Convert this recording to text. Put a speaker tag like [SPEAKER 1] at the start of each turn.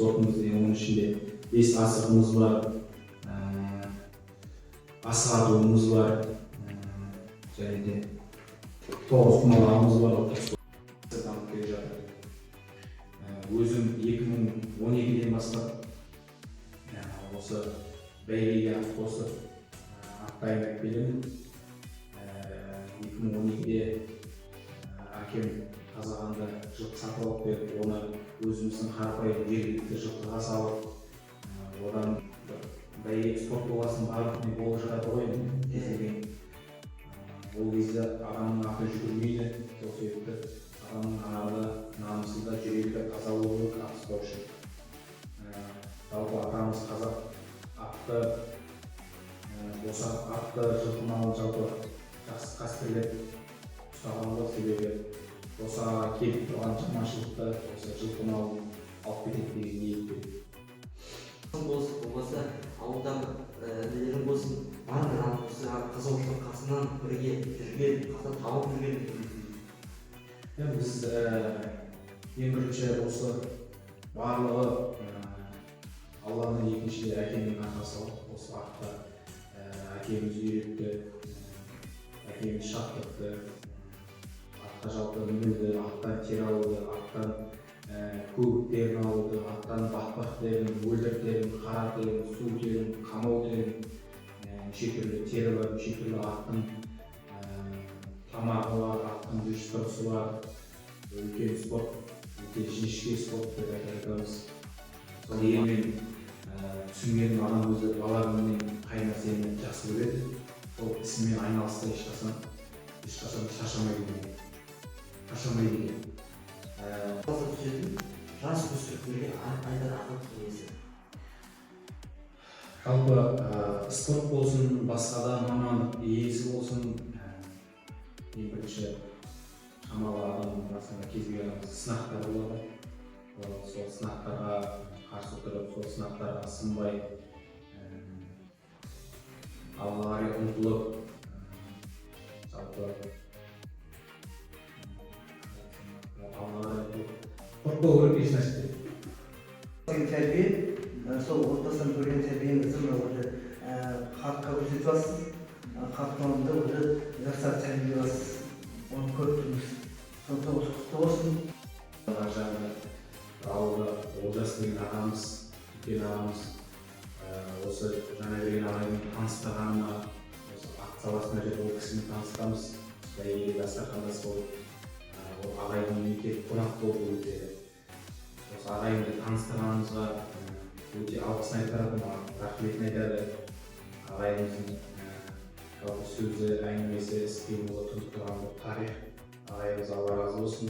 [SPEAKER 1] Спортымыз деген, оның ішінде бес асығымыз бар, асық атуымыз бар, және де тоғыз құмалағымыз бар. Ұлттық спорт дамып келе жатыр. Өзім 2012-ден бастап осы бәйгеге ат қосып, ат дайындап келемін. 2012-де әкем Қазағанда жылқы сатып алып беріп, оны өзіміздің қарапайым жергілікті жылқыға салып, одан бір бәйге спорт болғасын, барлық не болып жатады ғой енді кез келген. Ол кезде адамның аты жүгірмейді. Сол себепті адамның ары да, намысы да, жүрегі де таза болу керек ат ұстау үшін. Жалпы атамыз қазақ атты болса, атты, жылқы малын жалпы жақсы қастерлеп ұстаған ғой. Себебі босағаға келіп тұрған жаманшылықты осы жылқы малын алып кетеді деген ниетпен.
[SPEAKER 2] Болсын, болмаса ауылдағы інілерің болсын, барлығы осы қызығушылық қасынан бірге жүрген, қасынан тауып жүрген.
[SPEAKER 1] Иә, біз ең бірінші осы барлығы Алланың, екіншіде әкемнің арқасы ғой. Осы атқа әкеміз үйретті, әкеміз шаптыртты, атқа жалпы мінуді, аттан тері алуды, аттан көбік терін алуды, аттан батпақ терін, мөлдір терін, қара терін, су терін, қамау терін, неше түрлі тері бар, неше түрлі аттың тамағы бар, аттың жүріс тұрысы бар. Үлкен спорт, өте жіңішке спорт деп айтамыз. Сол дегенмен түсінгенім, адам өзі бала күнінен қай нәрсені жақсы көреді, сол ісімен айналысса, ешқашан, ешқашан шаршамайды екен, шаршамайды екен.
[SPEAKER 2] Түсетін жас өспірімдерге айтар ақыл кеңесі?
[SPEAKER 1] Жалпы спорт болсын, басқа да мамандық иесі болсын, ең бірінші шамалы адамның басында, кез келген адамда сынақтар болады. Сол сынақтарға қарсы тұрып, сол сынақтарға сынбай, алға қарай ұмтылып, жалпы алға қарай ұмтылып, қорықпау керек еш нәрседен.
[SPEAKER 3] Деген тәрбие, сол отбасынан көрген тәрбиеңізді мына уже халыққа көрсетіп жатсыз, халықтың алдында уже жастарды тәрбиелеп жатсыз, оны көріп тұрмыз. Сондықтан осы құтты болсын.
[SPEAKER 1] Ар жағында ауылда Олжас деген ағамыз, үлкен ағамыз, осы Жаңаберген ағаймен таныстырғаныма, осы ат саласында жүріп ол кісімен танысқанбыз, бәйгеде дастархандас болып, ол ағайдың үйіне келіп қонақ болып, ол кезде осы ағайынды таныстырғанымызға өте алғысын айтады маған, рахметін айтады. Ағайымыздың жалпы сөзі, әңгімесі, іс қимылы тұнып тұрған бір тарих. Ағайымыз, Алла разы болсын.